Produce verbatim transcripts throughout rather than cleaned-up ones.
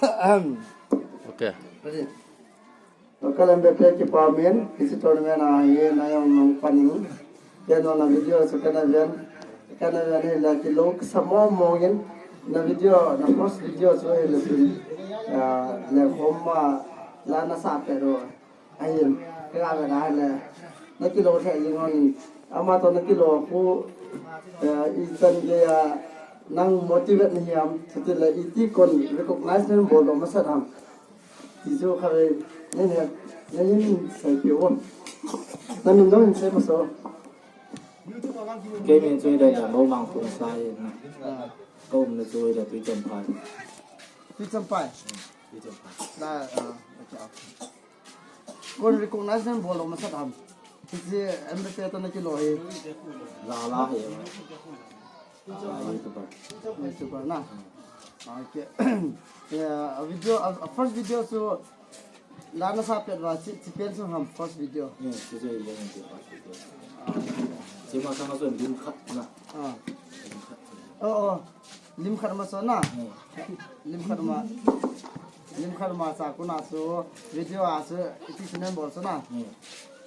Okay. Ready? Local M B P kipa min, hiche tournament a hi nang jong nang pan in. Kei jong na video chu kana ven, kana ven hi la kilo kasa mong mong in, na video, na first video chu hi la chun, ah, le khom ma la na sa pe ro. Ahin, kei a ve na le, na kilo the jing hon, ama to na kilo khu, eh, ichan gei a, nang motivate na hiam, chuti le iti kon recognize na bol do masa tham. Ti chu kha ve, na ne, na hin sei pi o. Na min dong hin sei masa. Kei min chu Hilai Lengmou Mangkhung Sai. Ah. Ka umna chu Hilai Tuichanphai. Tuichanphai? Hmm, Tuichanphai. La, ah, okay, okay. Kon recognize na bol lo masa tham. Hiche M B P to na kilo hi. La la hi. Ah, YouTuber. YouTuber na. Okay. Yeah, a video, a, a first video chu la na sa pet uva, chi, chi pen sung ham first video. Hmm, chi chu hi first video. Chi masang a chu lim khat na. Ah. Lim khat. Oh, oh. Lim khat ma chu na. Hmm. Lim khat ma. Lim khat ma cha kuna chu video a chu iti chu nen bol chu na. Hmm.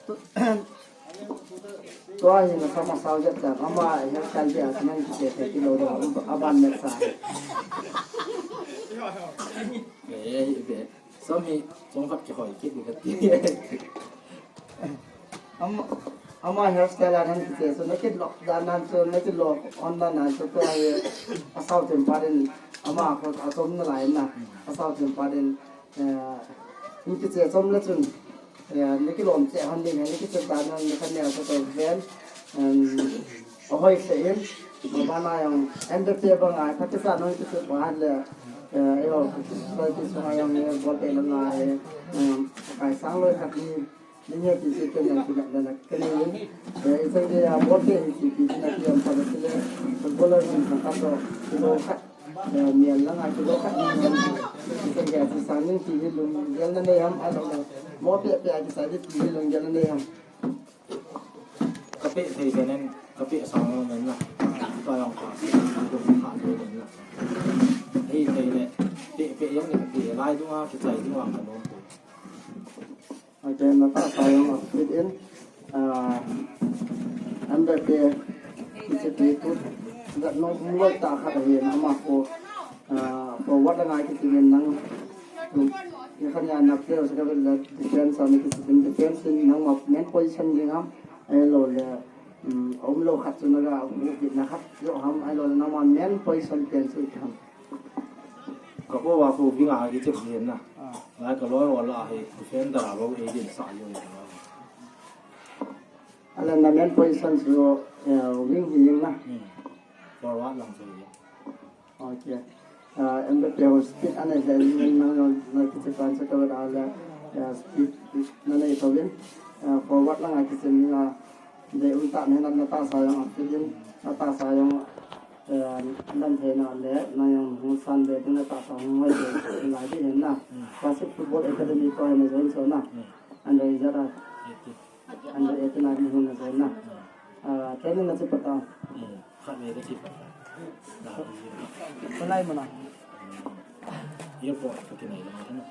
Tu, tua hi na sama sao jat ta, ama hairstyle dia chu nang kiti te kilo dia, aban met sa. Eh, eh, eh. Som hi, som khat kihoi kit ni kati. Ama, ama hairstyle a nang kiti chu, na kit lok dan nan chu, na kit lok on dan nan chu, tua hi, asao tem pa din, ama ko, asom na lai na, asao tem pa din, Eh, in kiche chom le chun, eh, na kilom che hon ding, na kiche ta na, na kan ne sa to ven, em, ahoi se in, ma ba na jong, M B P bang a, pha kicha nong kiche ba le, eh, eiho, society sunga jong, eh, bol te na na, eh, em, kai sang loi khat ni, ni ne ti se te na ki na na, ka ni, eh, isang dia bol te hi ti ti na ki am pa le, footballer ni ka to, kilo khat. Eh, mial langa kilo khat ni ham. Kisa kisa sang ning ti hi lunggel na nei ham, a lo lo. Mo pe pe a kisa di ti hi lunggel na nei ham. Ka pe thei sa nen, ka pe sa mo nen na. Ka yang ka, ka dung ka lo nen na. Hei thei le, pe pe yang ni ka pe lai dung a, kichai dung a ka nom. Ahin, na tahsa jong a fit in, ah, M B P, P C P kut, gat nung um loi tah khat ahin, ama khu, ah, forward langa kiti in nang, ni khan ya na player sa ka vel la defense a na kiti in defense in nangma main position ding ham, ahilou le, um, um lou khat chu na ga, um, na khat jo ham, ahilou le nangma main position pen chu i ham. Ka ko wa ko wing a kichep ding na. Ah. Ngai ka loi wala hi defender a bo e din sa yo na. Ala na main position chu, eh, wing hi na. Hmm. Forward lang chu. Okay. Ah, M B P ho speed ana he wing na na kichep kan sa ka wala, eh, speed na nei to win. Eh, forward lang a kichep na. Dei um tah na, na tahsa jong a fit in, na tahsa jong, eh, lam thei na le, na jong hung san be, na tahsa hung hoi be, lai di hin na. Hmm. Classic Football Academy ko na join so na. Hmm. Under eight a. Eighteen. Under eighteen a ni hin na join na. Hmm. Ah, training na chi pata. Hmm. Khat ve ka chi pata. Na. Palai mana. Hmm. Ye po, ko ki nai lo na.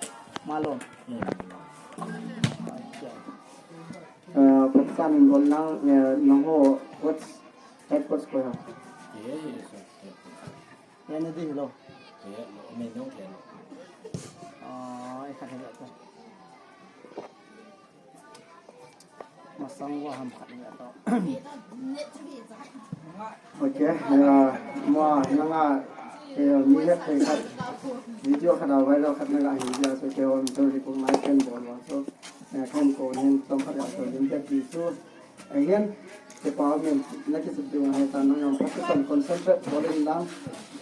Malo. Hmm. Okay. Eh, Pakistan in bol nang, eh, nang ho coach, head coach koi ham? Ye, ye, sir. Ye. Ye, na di hilo. Ye, lo, me nong ke lo. Ah, ye, khat he to. Masang wa ham khat he to. Okay, eh, mo, nanga, eh, mi het thei khat, video khat a viral khat na ga hin dia, so ke hon to recognize ken bol wa, so, eh, khan ko hin tom khat a so lim ke ti su, eh, hin, ke pa min, na ki su du hai ta na yong, focus on concentrate bowling lang,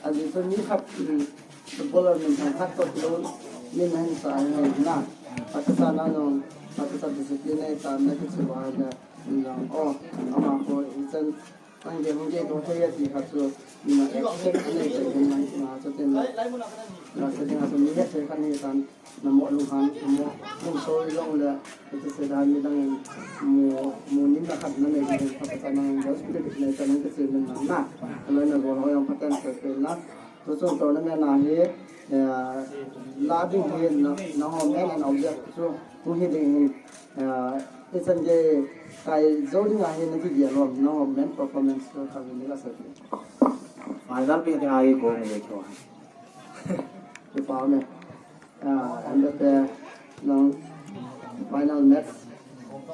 a ji so mi khat, mm, footballer min thang khat to lo, min hin sa hin na, focus na yong, focus discipline ta na ki su wa na, yong, oh, ama ko, ichan, Ang ge hung ge ko thei a ti kha chu, na expect anei thei hung nang na chu tin na. Na se ding a chu mi het thei kha ni tan, na mo lung khan, na mo lung so i long le, ti se dan mi dang in, mo, mo nim na khat na nei ding kha ta nang, just spirit nei ta nang ti se min nang na. Lo na go ho yong patan se pe na. Tuchung tournament a hi, eh, la ding hi na, nangho main and object chu hung hi ding hin, eh, ichan gei kai jou ding ahi nati dia lom, nangho main performance chu khatvei ni kasei. Final pe ding ahi goal ni kho. Kipa me. Ah, M Bappe nang final match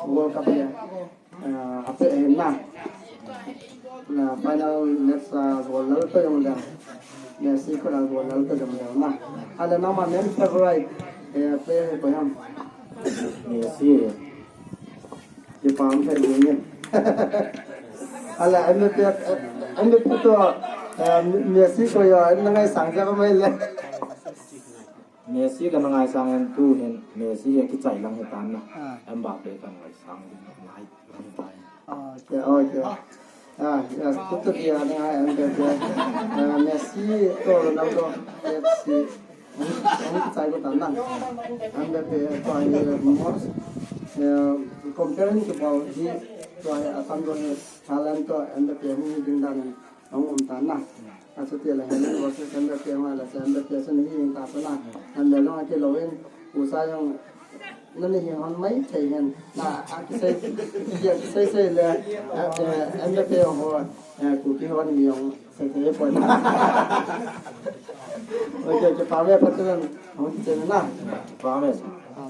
World Cup ya. Ah, ape eh na. Na final match a goal lal to jong le. Messi ko la goal lal to jong le na. Ale nangma main favorite, eh, player koi ham? Messi. Kipa me phe ni. Ale M Bappe, eh, M Bappe to, eh, Messi ko yo, na ngaisang ja ko mai le. Messi kana ngaisang in tu hin Messi hi kichai lang hitan na. Ah. Mbappe kana ngaisang in ngai lang hitan. Ah, okay, okay. Ah, yes, tu tu dia na M Bappe. Ah, Messi to Ronaldo, Messi. Ang, ang kichai ko tan na. Mbappe to hi most, eh, comparing to ball hi to hi atam do hi talent to Mbappe hung ding dan. Ang um tan na. Achuti le Haaland versus Mbappe hung a le Mbappe sun hi in ta na. Mbappe long akilou in usa jong nani hi hon mai thei hen. Na akisei, kisei sei le, eh, eh, Mbappe ho, eh, Kuki hon mi jong sei thei poi. Okay, okay, pa me pa tu na. Hung kichai na. Pa me. Ah.